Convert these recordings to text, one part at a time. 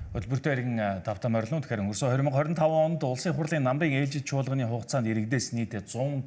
Хөтөлбөртөө иргэн тавтан морилно. Тэгэхээр өнгөрсөн 2025 онд Улсын хурлын намрын ээлжид чуулганы хугацаанд иргэдээс нийт 153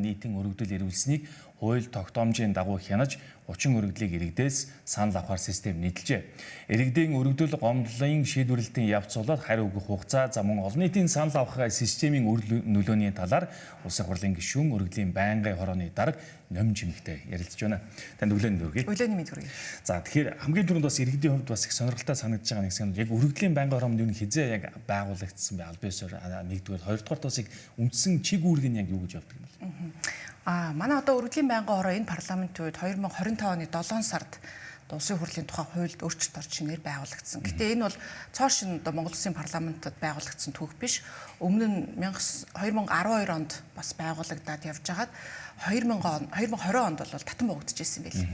нийтийн өргөдөл ирүүлсэнийг хууль тогтоомжийн дагуу хянаж 30 өргөдлийг иргэдээс санал авахар систем нийтэлжээ. Иргэдийн өргөдөл гомдлын шийдвэрлэлтийн явц болоод хариу өгөх хугацаа за мөн олон нийтийн санал авах системийн үр нөлөөний талаар Улсын хурлын гишүүн өргөдлийн байнгын хорооны дарга Номин Чимэгтэй ярилцж байна. Танд өглөөний мэнд хүргэе. Өглөөний мэнд хүргэе. За, тэгэхээр хамгийн түрүүнд бас иргэдийн хувьд бас их сонирхолтой санагдаж байгаа нэг хэсэг нь яг өргөдлийн байнгын хороонд юу хэзээ яг байгуулагдсан бэ? Аль биесээр нэгдүгээр, хоёрдугаар бас яг үндсэн чиг үүрэг нь яг юу гэж явдаг юм бэ? Манай одоо өргөдлийн байнгын хороо энэ парламентын үед 2025 оны 7 сард Улсын хурлын тухай хуульд өөрчлөлт орж шинээр байгуулагдсан. Гэтэ энэ бол цоо шинэ одоо Монгол Улсын парламентод байгуулагдсан түүх биш. Өмнө нь 2012 онд бас байгуулагдаад явж хагаад 2020 онд бол татан буугдчихсэн байл.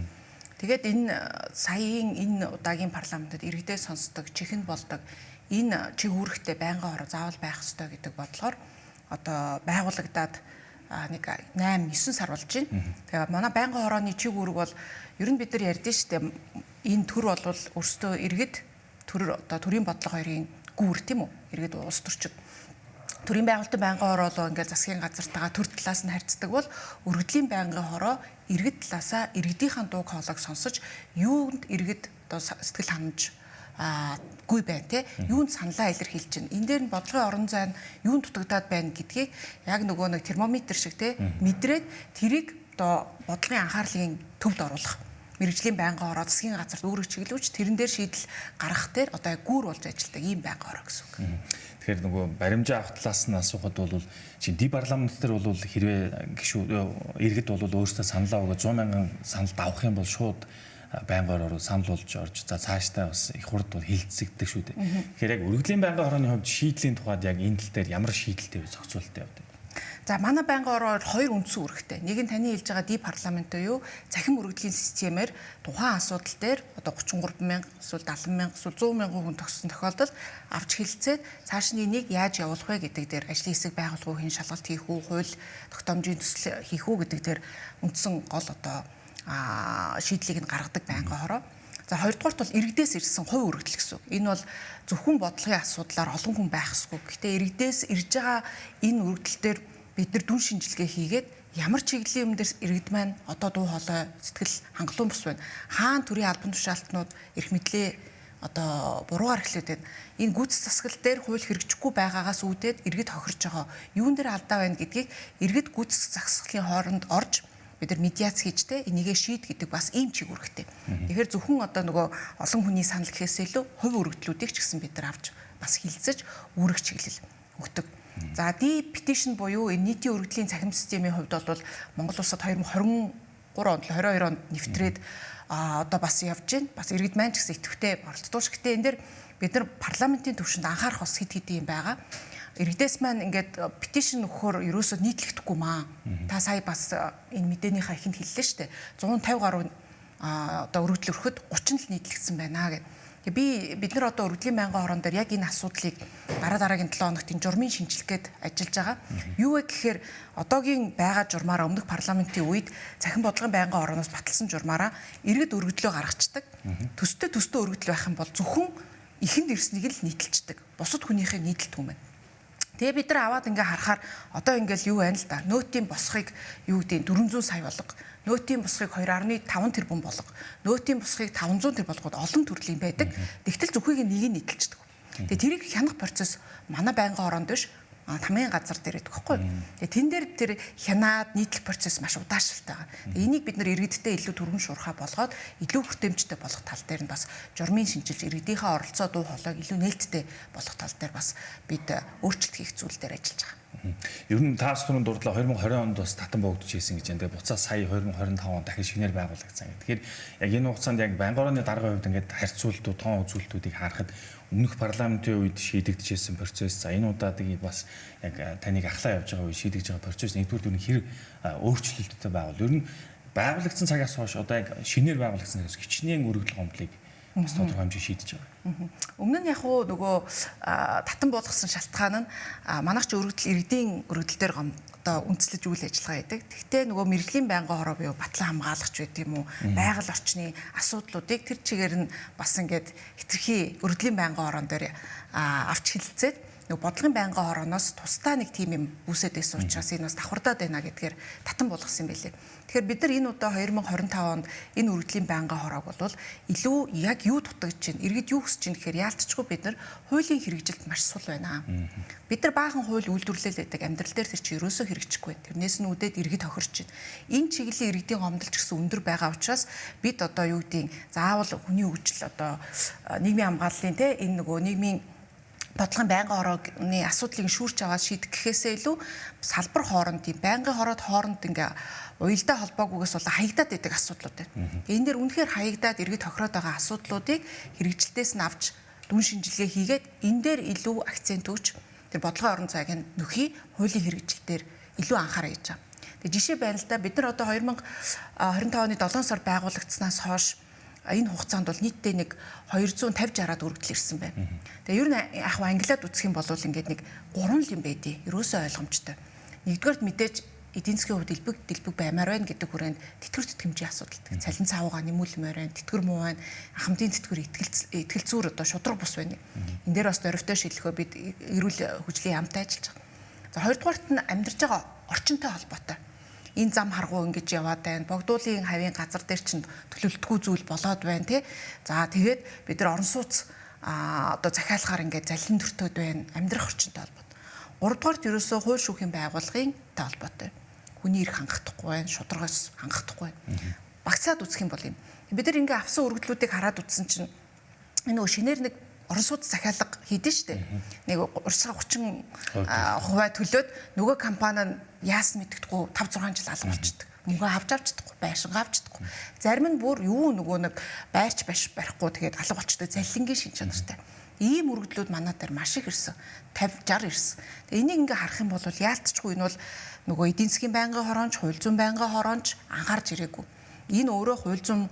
Тэгээд энэ саяын энэ удаагийн парламентод иргэдээ сонсдог, чихэнд болдог энэ чиг үүрэгтэй байнгын хороо заавал байх ёстой гэдэг бодлогоор одоо байгуулагдаад нэг 8 9 сар болж байна. Тэгээ манай байнгын хорооны чиг үүрэг бол ер нь бид нар ярьдэн шүү дээ. Энэ төр бол өөрсдөө иргэд төр одоо төрийн бодлого хоёрын гүүр тийм үү? Иргэд улс төрчид. Төрийн байгуулалтын байнгын хороо бол ингээд засгийн газартайгаа төр талаас нь харьцдаг бол өргөдлийн байнгын хороо иргэд талаасаа иргэдийнхээ дууг хоолойг сонсож юунд иргэд одоо сэтгэл ханамж гүй байна те, юунд саналаа илэрхийлж байна, энэ дээр нь бодлогын орон зай нь юунд дутагдаад байна гэдгийг яг нөгөө нэг термометр шиг те мэдрээд тэрийг одоо бодлогын анхаарлын төвд оруулах, мэргэжлийн байнгын хороо засгийн газарт үүрэг чиглүүлж тэрэн дээр шийдэл гаргах дээр одоо гүүр болж ажилладаг ийм байнгын хороо гэсэн үг. Тэгэхээр нөгөө баримжаа авах талаас нь асуухад бол чинь ди парламент дээр бол хэрвээ гишүү иргэд бол өөрсдөө саналаа өгөө 100 мянган санал давах юм бол шууд байнгын хороо санал болж орж за цаашдаа бас их хурд бол хилцэгддэг шүү дээ. Тэгэхээр яг өргөдлийн байнгын хорооны хувьд шийдлийн тухайд яг энэ тал дээр ямар шийдэлтэй вэ, зохицуулттай явдаг? За, манай байнгын хороор хоёр үндсэн үүрэгтэй. Нэг нь таны хэлж байгаа ди парламент буюу цахим өргөдлийн системээр тухайн асуудал дээр одоо 33 мянга эсвэл 70 мянга эсвэл 100 мянган хүн тогссон тохиолдолд авч хилцээд цааш нь энийг яаж явуулах вэ гэдэг дээр ажлын хэсэг байгуулах уу, хэн шалгалт хийх үү, хууль тогтоомжийн төсөл хийх үү гэдэг дээр үндсэн гол одоо шийдлийг нь гаргадаг байнгын хороо. За, хоёрдугаарт бол иргэдээс ирсэн хувь өргөдөл гэсэн үг. Энэ бол зөвхөн бодлогын асуудлаар олон хүн байх ёсгүй. Гэхдээ иргэдээс ирж байгаа энэ өргөдөл дээр бид нар дүн шинжилгээ хийгээд ямар чиглэлийн юм дээр иргэд маань одоо дуу хоолой сэтгэл хангалуун бус байна. Хаан төрийн албан тушаалтнууд эрх мэдлээ одоо буруугаар эхлээд байна. Энэ гүйцэтгэх засаглал дээр хууль хэрэгжихгүй байгаагаас үүдээд иргэд хохирж байгаа. Юун дээр алдаа байна гэдгийг иргэд гүйцэтгэх засаглалын хооронд орж бид нар медиац хийж те энийгээ шийд гэдэг бас ийм чиг үүрэгтэй. Тэгэхээр зөвхөн одоо нөгөө олон хүний санал гэхээсээ илүү хувь өргөдлүүдийг ч гэсэн бид нар авч бас хилцэж үүрэг чиглэл өгдөг. За, ди petition буюу энэ нийтийн өргөдлийн цахим системийн хувьд бол Монгол улсад 2023 онд 22 онд нэвтрээд одоо бас явж байна. Бас иргэд маань ч гэсэн идэвхтэй оролцдог. Гэхдээ энэ дээр бид нар парламентын түвшинд анхаарах бас хэд хэдэн юм байгаа. Иргэдээс маань ингээд petition өгөхөөр ерөөсөө нийтлэгдэхгүй маа. Та сая бас энэ мэдээнийхээ ихэнд хэллээ шүү дээ. 150 гаруй одоо өргөдөл өрөхөд 30 л нийтлэгдсэн байна гэдэг. Тэгээ бид нар одоо өргөдлийн байнгын хорон дээр яг энэ асуудлыг дараа дараагийн 7 хоногт энэ журмын шинжилэх гээд ажиллаж байгаа. Юу вэ гэхээр одоогийн байгаа журмаараа өмнөх парламентын үед цахим бодлогын байнгын хорооноос баталсан журмаараа иргэд өргөдлөө гаргацдаг. Төстэй төстэй өргөдөл байх юм бол зөвхөн ихэнд ирснийг л нийтэлждэг. Бусад хүнийхээ нийтэлдэг юм байна. Тэгээ бид нар аваад ингээ харахаар одоо ингээл юу байна л да. Нөөтийн босхийг юу гэдэг 400 сая болго. Нөөтийн босхийг 2.5 тэрбум болго. Нөөтийн босхийг 500 тэрбум болгоод олон төрлийн байдаг. Тэгтэл зөвхөн нэг нь нийтэлждэг. Тэгээ тэрийг хянах процесс манай байнгын хороонд биш тамийн газар дээр байдаг байхгүй. Тэгээ тэн дээр тэр хянаад нийтлэх процесс маш удаашралтай байгаа. Тэгээ энийг бид нар иргэдтэй илүү түргэн шуурхай болгоод илүү хүртээмжтэй болох тал дээр нь бас журмын шинжилж иргэдийнхээ оролцоо дуу хоолойг илүү нээлттэй болох тал дээр бас бид өөрчлөлт хийх зүйл дээр ажиллаж байгаа. Ер нь таас түрүүн дурдлаа 2020 онд бас татан боогдож хийсэн гэж байна. Тэгээ буцаа сая 2025 онд дахин шинээр байгуулагдсан. Тэгэхээр яг энэ хугацаанд яг байнгын хорооны даргын хувьд ингээд харьцуултуу тоон үзүүлэлтүүдийг харахад өмнөх парламентын үед шийдэгдэжсэн процесс за энэ удаадаг бас яг таныг ахлаа явж байгаа үед шийдэгдэж байгаа процесс нэгдүгээр дүн хэр өөрчлөлттэй байвал ер нь байгуулагдсан цагаас хойш одоо яг шинээр байгуулагдсан цагаас хичнээн өргөдөл гомдлыг бас тодорхой хэмжээ шийдэж байгаа. Өмнө нь яг уу нөгөө татан буулгасан шалтгаан нь манайх ч өргөдөл иргэдийн өргөдөл дээр одоо үндэслэж үйл ажиллагаа хийдэг. Тэгтээ нөгөө мэргэжлийн байнгын хороо буюу батлан хамгаалагч байт юм уу, байгаль орчны асуудлуудыг тэр чигээр нь бас ингээд хэтэрхий өргөдлийн байнгын хороон дээр авч хилцээд нөгөө бодлогын байнгын хорооноос тусдаа нэг тийм юм үүсээд байсан учраас энэ бас давхардаад байна гэдгээр татан болгосон юм байлээ. Тэгэхээр бид нар энэ удаа 2025 онд энэ өргөдлийн байнгын хороог бол илүү яг юу дутагдж байна, иргэд юу хүсэж байна гэхээр яалтчгүй бид нар хуулийн хэрэгжилт маш сул байна. Бид нар баахан хууль үйлдвэрлээл байдаг, амьдрал дээр тэр чинь ерөөсөө хэрэгжихгүй байна. Тэрнээс нь үдээд иргэд хохирч байна. Энэ чиглэлийн иргэдийн гомдол ч гэсэн өндөр байгаа учраас бид одоо юу гэдгийг заавал хүний хөгжил одоо нийгмийн хамгааллын те энэ нөгөө нийгмийн бодлогын байнгын хорооны асуудлыг шүүрч аваад шийдэх гэхээсээ илүү салбар хооронд тийм байнгын хороод хооронд ингээ уялдаа холбоогүйгээс болоо хаягдаад байдаг асуудлууд байна. Энэ дээр үнэхээр хаягдаад иргэд хохироод байгаа асуудлуудыг хэрэгжилтээс нь авч дүн шинжилгээ хийгээд энэ дээр илүү акцент өгч тэр бодлогын орон зайг нь нөхий хуулийн хэрэгжилтээр илүү анхаараа хийж байгаа. Тэгээ жишээ байна л да, бид нар одоо 2025 оны 7 сар байгуулагдсанаас хойш энэ хугацаанд бол нийтдээ нэг 250 60-аад өргөдөл ирсэн байна. Тэгээ ер нь яг англиад үзэх юм бол ингээд нэг гурван л юм байдیں۔ Ерөөсөө ойлгомжтой. Нэгдүгээрт мэдээж эдийн засгийн хувьд дэлбэг дэлбэг баймаар байна гэдэг хүрээнд тэтгэвэр тэтгэмжийн асуудал. Цалин цавуугаа нэмүүлмээр байна, тэтгэвэр муу байна, ахмадын тэтгэвэр ихтгэл зүүр одоо шудраг бус байна. Энэ дээр бас дөрвтэй шийдлэхөө бид эрүүл хөгжлийн яамтай ажиллаж байгаа. За хоёрдугаарт нь амьдарч байгаа орчинтой холбоотой. Энэ зам харгуу ингэж яваад байна. Богдуулын хавийн газар дээр чинь төлөвлөлтгүй зүйл болоод байна тий. За тэгээд бид нар орон сууц одоо захиалахаар ингээд залин төртөөд байна. Амьдрах орчинтой холбоотой. Гуравдугаарт ерөөсөө хууль шүүхийн байгууллагын холбоотой. Хүний эрх хангахдахгүй байна, шударгаас хангахдахгүй байна. Багцаад үзэх юм бол юм. Бид нар ингээ авсан өргөдлүүдийг хараад үзсэн чинь энэ нөгөө шинээр нэг орон сууц захиалга хийдэн штэ. Нэг урьдчилан 30% төлөөд нөгөө компани нь яасан мэддэхгүй 5 6 жил алга болчдөг. Мөнгө авч чадахгүй, байшингаа авч чадахгүй. Зарим нь бүр юу нөгөө нэг байрч барихгүй тэгээд алга болчдөг заллингийн шин чанартай. Ийм өргөдлүүд манай дээр маш их ирсэн. 50 60 ирсэн. Тэгээ энийг ингээ харах юм бол яалтчгүй энэ бол нөгөө эдийн засгийн байнгын хороонч, хууль зүйн байнгын хороонч анхаарч ирээгүй. Энэ өөрөө хууль зүйн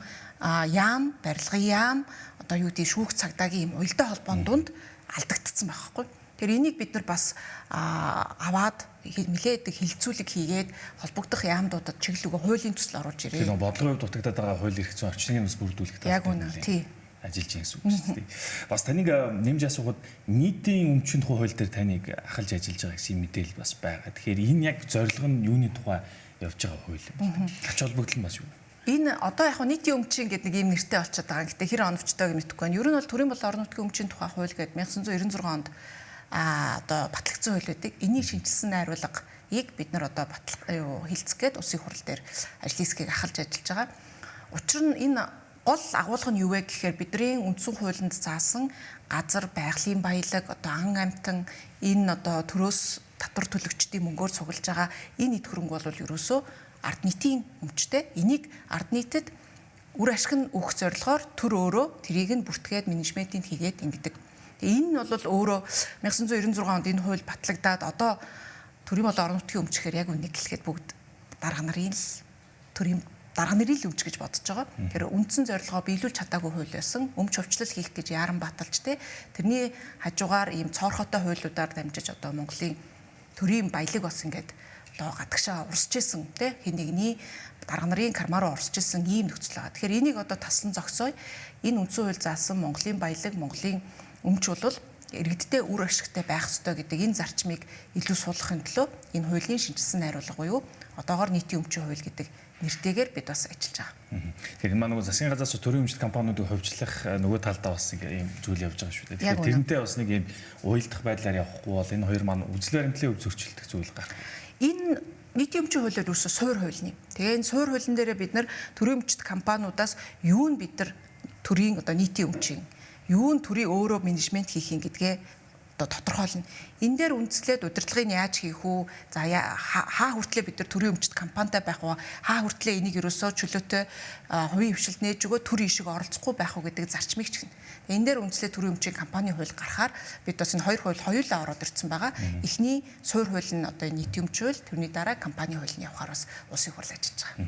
яам, барилгын яам, одоо юу гэдэг шүүх цагдаагийн юм уялдаа холбоон дунд алдагдсан байх хгүй. Тэгэхээр энийг бид нар бас аваад нэлээд хилцүүлэг хийгээд холбогдох яамдуудад чиглэл өгөө хуулийн төсөл оруулж ирээ. Тэгэхээр бодлогын хувьд дутагдаад байгаа хууль эрх зүйн орчныг бас бүрдүүлэх талаар. Яг үнэ. Тий. Ажиллаж байгаа гэсэн үг шүү дээ. Бас таныг нэмж асуухад нийтийн өмчийн тухай хууль дээр таныг ахалж ажиллаж байгаа гэсэн мэдээлэл бас байгаа. Тэгэхээр энэ яг зорилго нь юуны тухай явж байгаа хууль юм бэ? Ач холбогдол нь бас юу? Энэ одоо яг нийтийн өмчийн гэдэг нэг ийм нэртэй болчиход байгаа. Гэтэ хэр оновчтойг мэдэхгүй байна. Ер нь бол төрийн болон орон нутгийн өмчийн тухай хууль гэдэг 1996 онд одоо батлагдсан хууль байдаг. Энийг шинжилсэн найруулгыг бид нар одоо хилцэх гээд улсын хурал дээр ажлын хэсгийг ахалж ажиллаж байгаа. Учир нь энэ гол агуулга нь юу вэ гэхээр бидний үндсэн хуулинд заасан газар, байгалийн баялаг, одоо ан амьтан энэ одоо төрөөс татвар төлөгчдийн мөнгөөр цуглаж байгаа энэ эд хөрөнгө бол ерөөсөө ард нийтийн өмчтэй. Энийг ард нийтэд үр ашиг нь өгөх зорилгоор төр өөрөө тэрийг нь бүртгээд менежментийг хийгээд ингэдэг. Тэгээ энэ нь бол өөрөө 1996 онд энэ хууль батлагдаад одоо төрийн болон орон нутгийн өмч гэхээр яг үнийг хэлэхэд бүгд дарга нарын л төрийн дарга нарын л өмч гэж бодож байгаа. Тэгэхээр үндсэн зорилгоо биелүүлж чадаагүй хууль байсан. Өмч хувьчлал хийх гэж яран баталж те тэрний хажуугаар ийм цоорхотой хуулиудаар дамжиж одоо Монголын төрийн баялаг бас ингээд одоо гадагшаа урсж исэн тий хэн нэгний дарга нарын карма руу орсож исэн ийм нөхцөл байгаа. Тэгэхээр энийг одоо таслан зогсооё. Энэ үндсэн хууль заасан Монголын баялаг, Монголын өмч бол иргэдтэй үр ашигтай байх ёстой гэдэг энэ зарчмыг илүү суулгахын төлөө энэ хуулийн шинжилсэн найруулга буюу одоогоор нийтийн өмчийн хууль гэдэг нэртэйгээр бид бас ажиллаж байгаа. Тэгэхээр энэ маань нөгөө засгийн газраас төрийн өмчлөлт компаниудыг хувьчлах нөгөө талдаа бас нэг ийм зүйл явж байгаа шүү дээ. Тэгэхээр тэрнтэй бас нэг ийм уялдах байдлаар явахгүй бол энэ хоёр маань үзэл баримтлалын хувьд зөрчилдөх зүйл гарах. Энэ нийтийн өмчийн хуулиар үүссэн суур хууль нэ. Тэгээ энэ суур хуулийн дээрээ бид нар төрийн өмчт компаниудаас юу нь бид нар төрийн одоо нийтийн өмчийн юу нь төрийн өөрөө менежмент хийх юм гэдгээ одоо тодорхойлно. Энэ дээр үндслээд удирдлагыг яаж хийх үү? За хаа хүртлээ бид нар төрийн өмчт компанитай байх вэ? Хаа хүртлээ энийг ерөөсөө чөлөөтэй хувийн хвшилд нээж өгөө төр ишиг оролцохгүй байх уу гэдэг зарчмыг ч гэнэ. Энэ дээр үндслээд төрийн өмчийн компани хууль гарахаар бид бас энэ хоёр хууль хоёулаа ороод ирсэн байгаа. Эхний суур хууль нь одоо нийтийн өмч хууль, тэрний дараа компани хууль нь явахаар бас улсын хурал ажиллаж байгаа.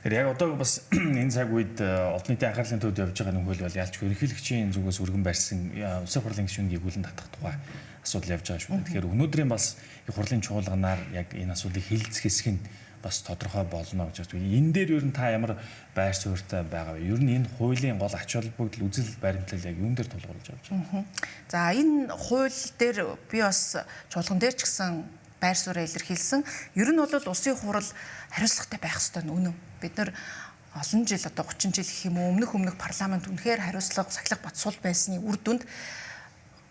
Тэгэхээр яг одоо бас энэ цаг үед олон нийтийн анхаарлын төвд явж байгаа нэг хууль бол ялч ерөнхийлөгчийн зүгээс өргөн барьсан улсын хурлын гишүүнгийн гүйлэн татах тухай асуудал явж байгаа шүү дээ. Тэгэхээр өнөөдрийн бас их хурлын чуулганаар яг энэ асуудлыг хилцэх хэсэг нь бас тодорхой болно гэж байна. Энэ дээр ер нь та ямар байр суурьтай байгаа вэ? Ер нь энэ хуулийн гол ач холбогдол, үзэл баримтлал яг юун дээр тулгуурлаж явж байгаа вэ? За, энэ хууль дээр би бас чуулган дээр ч гэсэн байр сууриа илэрхийлсэн. Ер нь бол улсын хурал хариуцлагатай байх ёстой нь үнэн. Бид нар олон жил, одоо 30 жил гэх юм уу, өмнөх парламент үнэхээр хариуцлага, сахилга бат сул байсны үр дүнд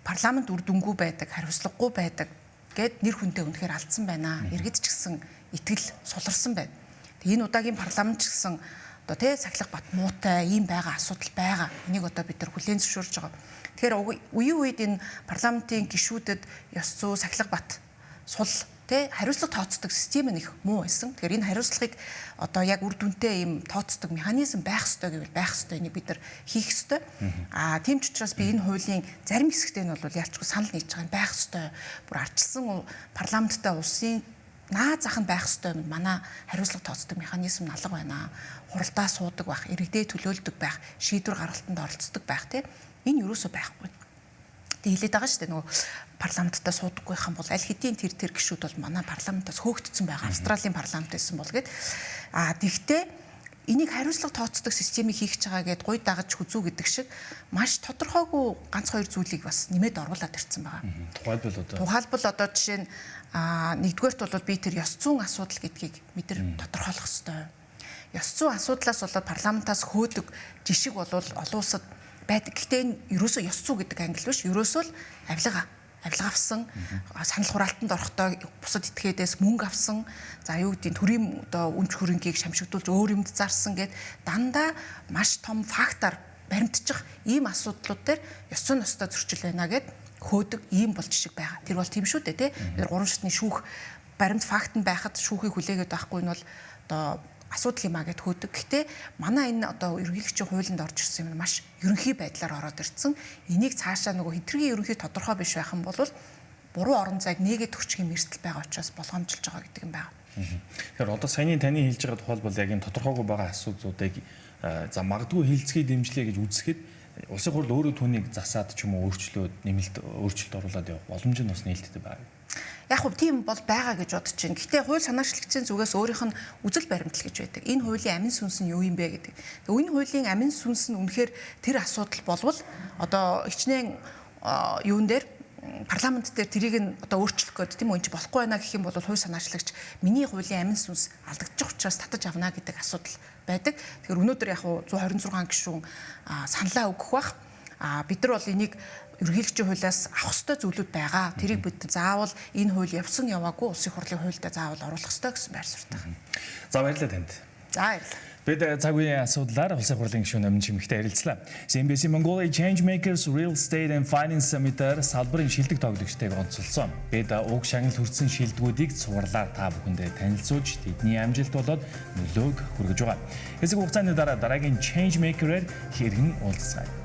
парламент үр дүнгүй байдаг, хариуцлагагүй байдаг гэд нэр хүндээ үнэхээр алдсан байна. Иргэд ч гэсэн итгэл суларсан байна. Тэг энэ удаагийн парламент ч гэсэн одоо тий сахилга бат муутай ийм байгаа асуудал байгаа. Энийг одоо бид нар хүлээн зөвшөөрж байгаа. Тэгэхээр үеийн үед энэ парламентын гишүүдэд ёс зүй, сахилга бат сул тий хариуцлага тооцдог систем нь их муу байсан. Тэгэхээр энэ хариуцлагыг одоо яг үр дүнтэй ийм тооцдог механизм байх ёстой гэвэл байх ёстой. Энийг бид нар хийх ёстой. Аа, тийм ч учраас би энэ хуулийн зарим хэсэгтээ нь бол ялчгүй санал нийлж байгаа юм байх ёстой. Бүр ардчилсан парламенттай улсын наа зах нь байх ёстой юм. Манай хариуцлага тооцдог механизм налга байна. Хуралдаа суудаг байх, иргэдээ төлөөлдөг байх, шийдвэр гаргалтанд оролцдог байх тий. Энэ юусоо байхгүй. Тэг хэлээд байгаа шүү дээ, нөгөө парламенттай суудаггүй юм бол аль хэдийн тэр гишүүд бол манай парламентаас хөөгдсөн байгаа. Австралийн парламент байсан бол гэд. Аа, тэгтээ энийг хариуцлага тооцдог системийг хийх гэж байгаа гэд гуй дагаж хүзүү гэдэг шиг маш тодорхойгүй ганц хоёр зүйлийг бас нэмээд оруулаад ирсэн байгаа. Тухайлбал одоо жишээ нь нэгдүгээрт бол би тэр ёс зүйн асуудал гэдгийг бид нар тодорхойлох ёстой. Ёс зүйн асуудлаас болоод парламентаас хөөдөг жишг бол олон улсад байдаг. Гэхдээ энэ ерөөсөө ёс зүй гэдэг англи биш. Ерөөсөө л авилга авсан, санал хураалтанд орохдоо бусад этгээдээс мөнгө авсан, за юу гэдгийг төрийн одоо үнч хөрөнгийг шамшигдуулж өөр юмд зарсан гэд дандаа маш том фактор баримтчих ийм асуудлууд дээр ёс зүйн ёстой зөрчил байна гэд хөөдөг ийм бол жишг байгаа. Тэр бол тийм шүү дээ, тий. Тэр гурван шатны шүүх баримт факт нь байхад шүүхийг хүлээгээд байхгүй нь бол одоо асуудал юм а гэд хөөдөг. Гэхдээ манай энэ одоо ерөнхийлөгчийн хуулинд орж ирсэн юм маш ерөнхий байдлаар ороод ирсэн. Энийг цаашаа нөгөө хэтэрхий ерөнхий тодорхой биш байх юм бол буруу орон зайг нээгээд төрчих юм эрсдэл байгаа учраас болгоомжилж байгаа гэдэг юм байна. Тэгэхээр одоо саяны таны хэлж байгаа тухайлбал яг энэ тодорхойгүй байгаа асуудлуудыг за магадгүй хилцгий дэмжлээ гэж үзэхэд улсын хурал өөрөө түүнийг засаад ч юм уу өөрчлөөд нэмэлт өөрчлөлт оруулаад явах боломж нь бас нээлттэй байна. Яг хөө тийм бол байгаа гэж бодож байна. Гэхдээ хууль санаачлагчийн зүгээс өөрийнх нь үзэл баримтлал гэж байдаг. Энэ хуулийн амин сүнс нь юу юм бэ гэдэг. Энэ хуулийн амин сүнс нь үнэхээр тэр асуудал болвол одоо хичнээн юун дээр парламент дээр тэрийг нь одоо өөрчлөх гээд тийм үү, энэ чи болохгүй байна гэх юм бол хууль санаачлагч миний хуулийн амин сүнс алдагдчих учраас татаж авна гэдэг асуудал байдаг. Тэгэхээр өнөөдөр яг 126 гишүүн саналаа өгөх бах. Бид нар бол энийг ерөнхийлөгчийн хуулиас авах ёстой зүйлүүд байгаа. Тэрийг бид заавал энэ хууль явсан яваагүй улсын хурлын хуульдаа заавал оруулах ёстой гэсэн байр суурьтай. За, баярлалаа танд. За, баярлалаа. Бид цаг үеийн асуудлаар улсын хурлын гишүүн Номин Чимэгтэй ярилцлаа. CNBC Mongolia Changemakers Real Estate and Finance Summit-аар салбарын шилдэг тоглогчдыг онцолсон. Бид уг шагнал хүртсэн шилдэгүүдийг цувралаар та бүхэндээ танилцуулж тэдний амжилт болоод нөлөөг хүргэж байгаа. Хэсэг хугацааны дараа дараагийн Changemaker-ээр хэрхэн уулзцгаая.